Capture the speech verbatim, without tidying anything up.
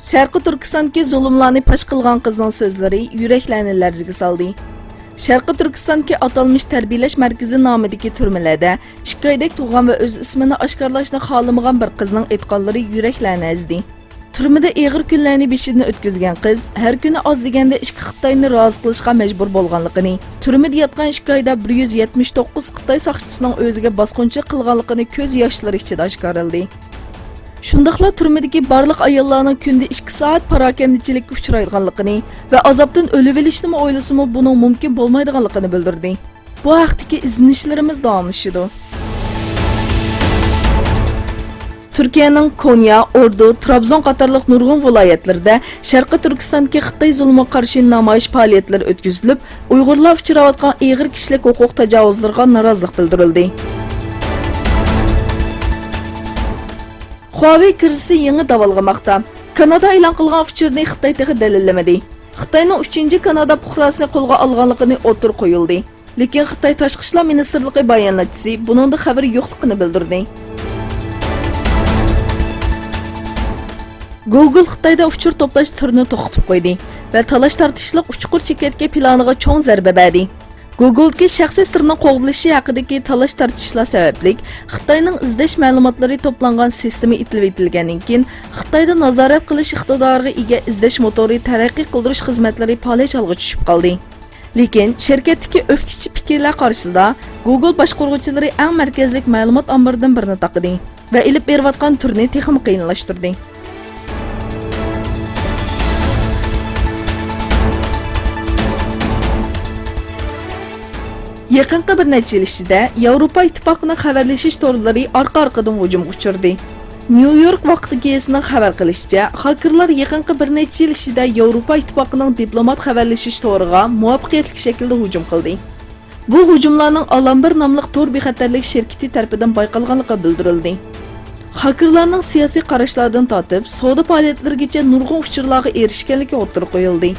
شەرقىي تۈركىستاندىكى زۇلۇملارنى پاش قىلغان قىزنىڭ سۆزلىرى يۈرەكلەرنى لەرزىگە سالدى. شەرقىي تۈركىستاندىكى ئاتالمىش تەربىيەلەش مەركىزى نامىدىكى تۈرمىلەردە ئىككى ئايدەك تۇغقان ۋە ئۆز ئىسمىنى ئاشكارىلاشنى خالىمىغان بىر قىزنىڭ ئېيتقانلىرى يۈرەكلەرنى ئەزدى. تۈرمىدە ئېغىر كۈنلەرنى بېشىدىن ئۆتكۈزگەن قىز ھەر كۈنى ئاز دېگەندە ئىككى خىتاينى رازى قىلىشقا مەجبۇر بولغانلىقىنى، تۈرمىدە ياتقان ئىككى ئايدا بىر يۈز يەتمىش توققۇز خىتاي ساقچىسىنىڭ ئۆزىگە باسقۇنچىلىق قىلغانلىقىنى كۆز ياشلىرى ئىچىدە ئاشكارىلىدى. شۇنداقلا تۈرمىدىكى بارلىق ئاياللارنىڭ كۈندە ئىككى سائەت پاراكەندىچىلىككە ئۇچرايدىغانلىقىنى ۋە ئازابتىن ئۆلۈۋېلىشنىمۇ ئويلىسىمۇ بۇنىڭ مۇمكىن بولمايدىغانلىقىنى بىلدۈردى. بۇ ھەقتىكى ئىزدىنىشلىرىمىز داۋاملىشىدۇ. تۈركىيەنىڭ كونيا، ئوردۇ، ترابزون قاتارلىق نۇرغۇن ۋىلايەتلىرىدە شەرقىي تۈركىستاندىكى خىتاي زۇلۇمىغا قارشى نامايىش پائالىيەتلىرى ئۆتكۈزۈلۈپ، ئۇيغۇرلار ئۇچراۋاتقان ئېغىر كىشىلىك ھوقۇق تاجاۋۇزلىرىغا نارازىلىق بىلدۈرۈلدى. خۇاۋېي كىرىزىسى يېڭى داۋالغىماقتا. كانادا ئېلان قىلغان ئۇچۇرنى خىتاي تېخى دەلىللىمىدى. خىتاينىڭ ئۈچىنچى كانادا پۇقراسىنى قولغا ئالغانلىقىنى ئوتتۇرىغا قويۇلدى. لېكىن خىتاي تاشقى ئىشلار مىنىستىرلىقى باياناتچىسى بۇنىڭدا خەۋىرى يوقلۇقىنى بىلدۈردى. گوگول خىتايدا ئۇچۇر توپلاش تۈرىنى توختىتىپ قويدى ۋە تالاش-تارتىشلىق ئۇچقۇر چېكەتكە پىلانىغا چوڭ زەربە بەردى. گوگولدىكى شەخسىي سىرنىڭ قوغدىلىشى ھەققىدىكى تالاش-تارتىشلار سەۋەبلىك، خىتاينىڭ ئىزدەش مەلۇماتلىرى توپلانغان سىستېما ئېتىلىۋېتىلگەندىن كېيىن، خىتايدا نازارەت قىلىش ئىقتىدارىغا ئىگە ئىزدەش موتورى تەرەققىي قىلدۇرۇش خىزمەتلىرى پالەچ ھالغا چۈشۈپ قالدى. لېكىن شىركەتتىكى ئۆكتىچى پىكىرلەر قارشىسىدا، گوگول باشقۇرغۇچىلىرى ئەڭ مەركەزلىك مەلۇمات ئامبىرىدىن بىرىنى تاقىدى ۋە ئېلىپ بېرىۋاتقان تۈرنى تېخىمۇ قىيىنلاشتۇردى. يېقىنقى بىر نەچچە يىل ئىچىدە ياۋروپا ئىتتىپاقىنىڭ خەۋەرلىشىش تورلىرى ئارقا-ئارقىدىن ھۇجۇمغا ئۇچرىدى. نيۇ يورك ۋاقتى گېزىتىنىڭ خەۋەر قىلىشىچە، خاكېرلار يېقىنقى بىر نەچچە يىل ئىچىدە ياۋروپا ئىتتىپاقىنىڭ دىپلومات خەۋەرلىشىش تورىغا مۇۋەپپەقىيەتلىك شەكىلدە ھۇجۇم قىلدى. بۇ ھۇجۇملارنىڭ ئالامبىر ناملىق تور بىخەتەرلىك شىركىتى تەرىپىدىن بايقالغانلىقى بىلدۈرۈلدى. خاكېرلارنىڭ سىياسىي قاراشلاردىن تارتىپ، سودا پائالىيەتلىرىگىچە نۇرغۇن ئۇچۇرلارغا ئېرىشكەنلىكى ئوتتۇرىغا قويۇلدى.